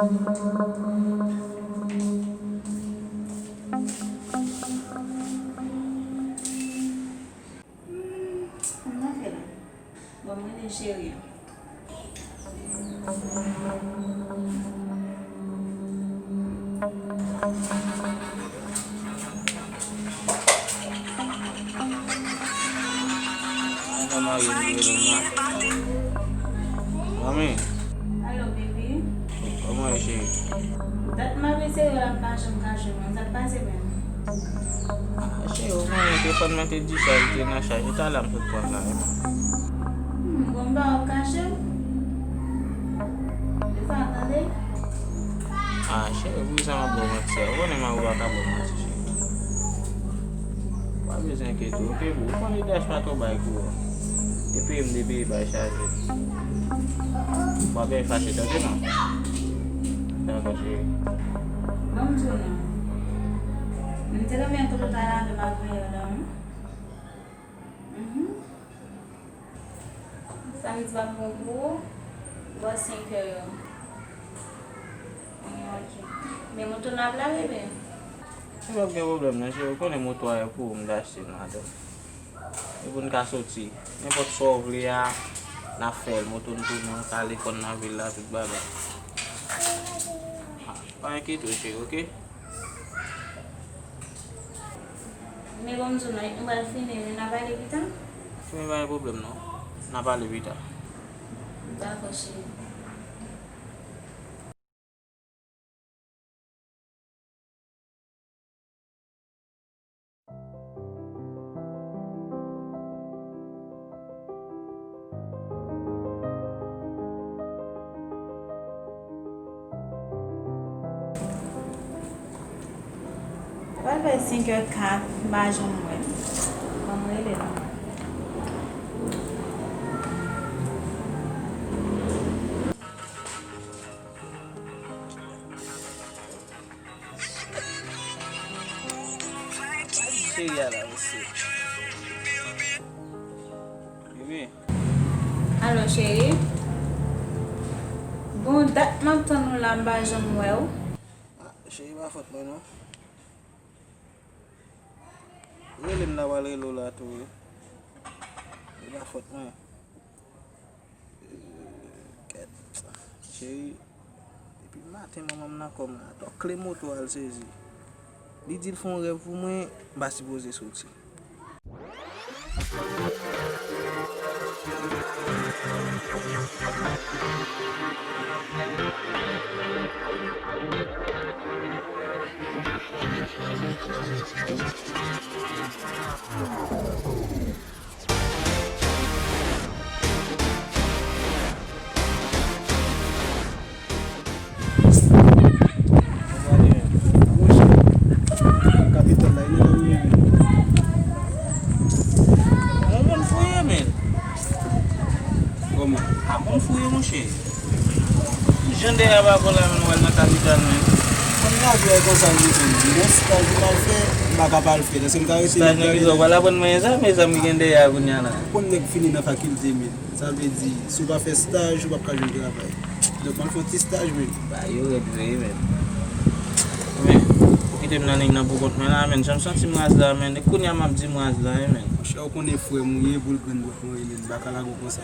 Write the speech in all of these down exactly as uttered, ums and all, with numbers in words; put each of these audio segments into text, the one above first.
Hmm, kòman fè la? Bon, mwen rele cheri an. Mwen marye m rele m la. Mami. Alo, baby. Kòman w ye, cheri? Dat m ap eseye w la, m pa janm ka jwenn ou. Sa k pase menm? Ah, cheri, ou konnen telefòn mwen te dichaj, li te nan chaj. E talè a m sot pran l la, wi. Hmm, bon, m pa wè w kache. E sa, tande? Ah, cheri, poukisa m ap ba w manti a? Ou konnen mari w pa ka ba w manti, cheri. Pa bezwen enkyete w, oke, boo? Ou konnen D H pa twò bay kouran. Depi m depi bay chaje. W ap byen fache, tande non. Dakò, cheri. Ban m di w non. M te renmen tou tout a lave m ak meyè w la, wi. Mhm. Samdi p ap bon pou ou? Bò senk è yo. Hmm, ok. Men moto n ap lave, byen. Se p ap gen pwoblèm non, cheri. Ou konnen moto a e pou ou m te achte l, madanm. E pou n ka soti. Nenpòt sa w vle a, n ap fè l. Moto n tounen, w ka ale fò n nan vil la, tout bagay. Ah, pa enkyete w, cheri, oke? Men bon, m di w non, nou pral fini, wi, n a pale pita. Fini, pa gen pwoblèm non. N a pale pita. Dakò, cheri. Pral fè senk è kat, m pa janm wè l. Ban m rele l. Cheri a la, mesye. Bebe. Alo, cheri. Bon, dat m ap tann ou la, m pa janm wè w. Ah, cheri, pa fòt mwen, non. Rele m la, pral rele w la tou, wi. E pa fòt mwen. Kèt. Cheri, depi maten manman m nan kò m la, atò kle moto a l sezi. Li di l fè yon rèv pou mwen, m pa sipoze soti. Kapital la, li nan men. Yon moun fouye, men. Kòman? A, moun fouye, monchè. Jan dèyè a pa bon la, men, nou al nan kapital, men. Konn gade wè konsa, m di, men staj m al fè, m pa ka pa al fè. Èske m ka rete? Staj nan kizò, w al aprann manyen zam, e zam ki gen dèyè a kounye a la. Konn nèg fini nan fakilte, men. Sa vle di, si w pa fè staj, ou p ap ka jwenn travay. Donk, m al fè yon ti staj, men. Ba, yo rèd vre, men. Men, ou kite m nan liy nan pou kont mwen la, men. Jan m santi m raz la, men. E kounye a m ap di m raz la, wi, men. Monchè, ou konnen frè m ou ye, boul grenn dwèt mwen rele m, m pa ka lage w konsa.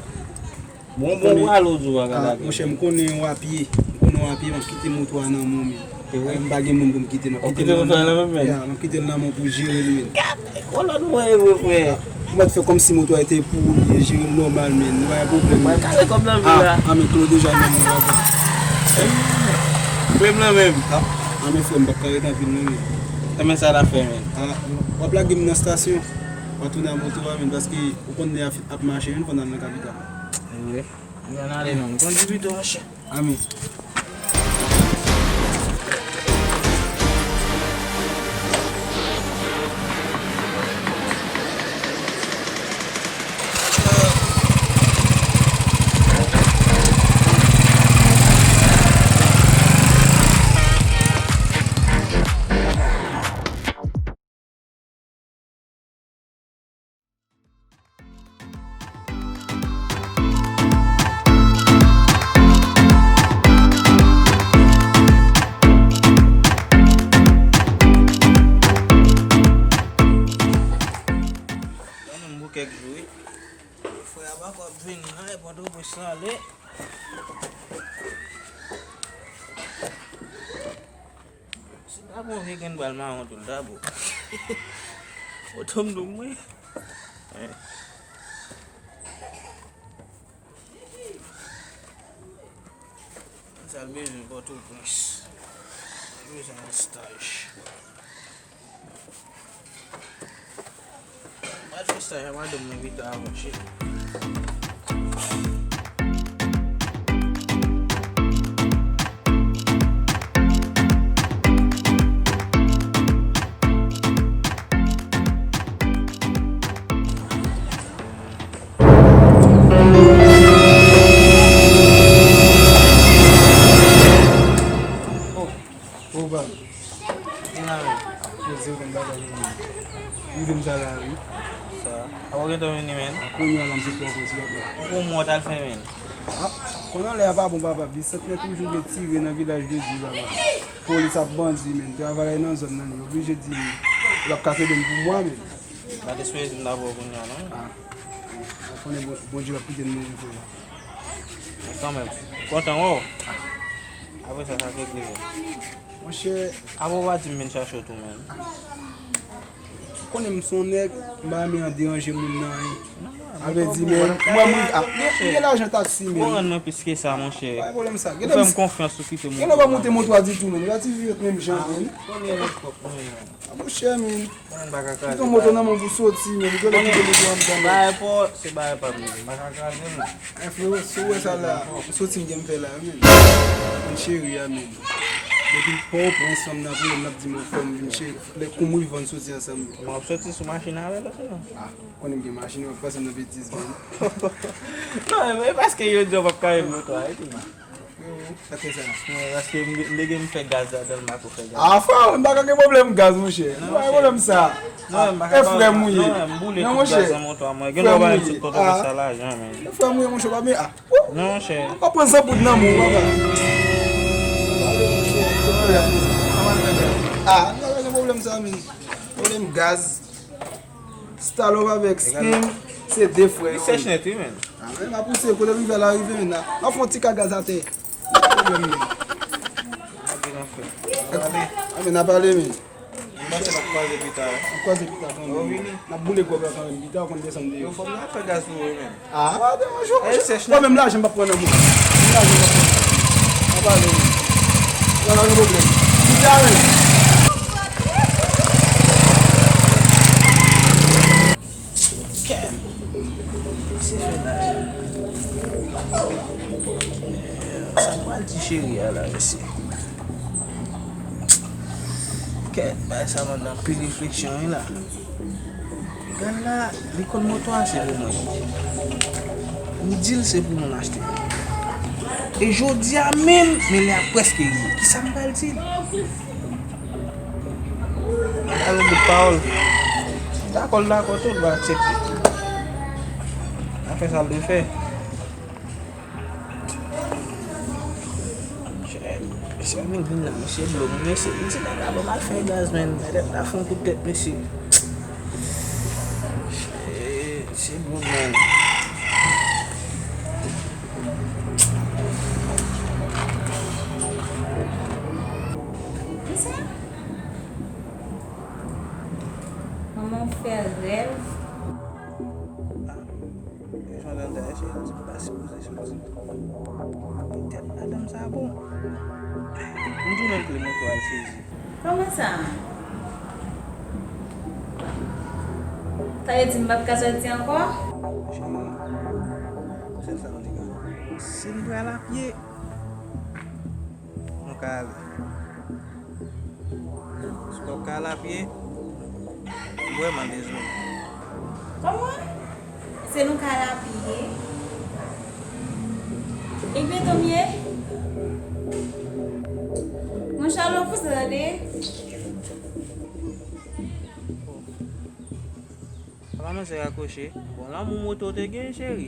Bon, bon, ou ale, ou di w pa ka lage. Monchè, m konnen w apye. M konnen w apye, m ap kite moto a nan men w, men. E vre? M pa gen moun pou m kite, m ap kite l nan men w. Ya, m ap kite l nan men w pou jere l, men. Gade kolòn mwen, e vre, frè. Ou mèt fè kòmsi moto a te pou ou, li jere l nòmal, men. Nou pa gen pwoblèm, men. Mwen kale kòb nan vil la. Ah, men Claude deja nan men w, papa. Frè m nan menm. Ah, men frè m, m p ap ka ret anpil, non, men. E men sa n ap fè, men. Ah, w ap lage m nan estasyon. W ap tounen ak moto a, men, paske ou konn lè a ap mache, wi, nou konn al nan kapital. Wi. Ann ale non, nou konn di pito, monchè. Ami. Frè a pako ap vini nan, e Pòtoprens lan ale. Si l ta pran vye grenn bal mawon tou, l ta bon. Otan m dou mwen. Sa l bezwen Pòtoprens. Li bezwen yon staj. M al fè staj a madanm mwen pita avan, cheri. Opa. Gen la menm. Yo di w konn bagay yo menm. Rive m sa la, wi. Sa. A w gentan vini, menm? Kounye a la, m sot pran konsi, papa. Pou mwen, w t al fè, menm? A, konnen lè a pa bon, papa. Bisantnè toujou gen tire nan vilaj de Dye, papa. Polis ap bandi, menm. Travay nan zòn nan, li oblije di, l ap ka kenbe m pou mwa, menm. Pa t espere di m ta pran w kounye a, non? A. Ou konnen Bon-, Bondye p ap kite m mouri, frè. Men kanmenm, m kontan wè w. Apre sa, sa k regle yo? Monchè, apre w pa di m vin chache w tou, menm. Ou konnen m se yon nèg, m pa renmen an deranje moun nan, hein. A vle di, men, mwen, mwen, a, m gen lajan taksi, men. Ou rann mwen plis ke sa, monchè. Pa gen pwoblèm sa. Ou fè m konfyans, ou kite m. Gen lè w pa monte moto a ditou, men. Ou pa ti vye menm jan, men. Ou konnen epòk mwen, men. A, monchè, men. Mwen, m pa ka kraze. Kite yon moto nan men w pou soti, men. Ou genlè kite moto a anndan, men. Bagay pa w, se bagay pa m, men. M pa ka kraze, men. Freo, si w wè sa la, soti m gen m fè la, men. Moun cheri a, men. Depi Pòtoprens, fanm nan, pou l ap di m, fò m vin cheri. Lè kounye a, m soti ansanm. Bon, w ap soti sou machin avè l, sinon? A, konnen m gen machin, w ap pase m nan betiz, men. Non, men paske yo di w p ap ka jwenn moto a, epi. Sa k fè sa? Non, paske m, m te gen m fè gaz ladan l, m pa ko fè gaz. A, frè, m pa ka gen pwoblèm gaz, monchè. Non, pa gen pwoblèm sa. Non, m pa ka. E frè m ou ye. Non, m boule tout gaz nan moto a mwen. Gen lè w ba m sot Pòtoprens sa lajan, men. E frè m ou ye, monchè, pa men, a. Non, monchè. Ou pa pran zanpoud nan men w, papa. A, m pa ka gen pwoblèm sa, men. Pwoblèm gaz. Stalop avèk Sting, se de frè yo. Li sèch nèt, wi, men. A, men m a pouse, kote l rive la, rive, men. N a fè yon ti ka gaz atè. Pa pwoblèm, men. Gade nan fè. A, men, n a pale, men. M panse n ap kwaze pita. N ap kwaze pita kanmenm. N ap boule gwòg la kanmenm. Pita, w konn desann deyò. Yo, fò m nan fè gaz pou ou, men. A, pa deranje w, monchè. Mwen menm lajan m p ap pran nan men w. Menm lajan m p ap pran. Pa pale, men. Pa gen pwoblèm. Pita, men. Kè. Se fè la. Sa m pral di cheri a la, mesye. Kèt, bagay sa mande anpil refleksyon, wi, la. Gad la, li konn moto a se pou mwen. M di l se pou mwen m achte. E jodi a menm, men lè a prèske rive. Kisa m pral di l? Al yon bout pawòl. Dakò, l dakò tou, l va aksepte. L a fè sa l dwe fè. Mesye, mesye vin vin la, mesye blo m, mesye. M di nèg la ban m al fè gaz, men. Nèg la fè yon kout tèt, mesye. Mesye, mesye blo m, men. Kisa? Manman w fè rèv. Jan dan dèyè cheri, m di m pa sipoze soti. Tèt madanm sa bon. M di w menm kle moto al sezi. Kòman sa? Sa vle di m p ap ka soti ankò? Cheri, se sa m di la. Si n pral a pye, nou ka ale. Si w ap ka al a pye, m vrèman dezole. Kòman? Se nou ka al a pye? E byen tonm ye? Monchè, al nan fous tande. Apa manzè rakwoche? Bon, lanmou moto w te gen, cheri.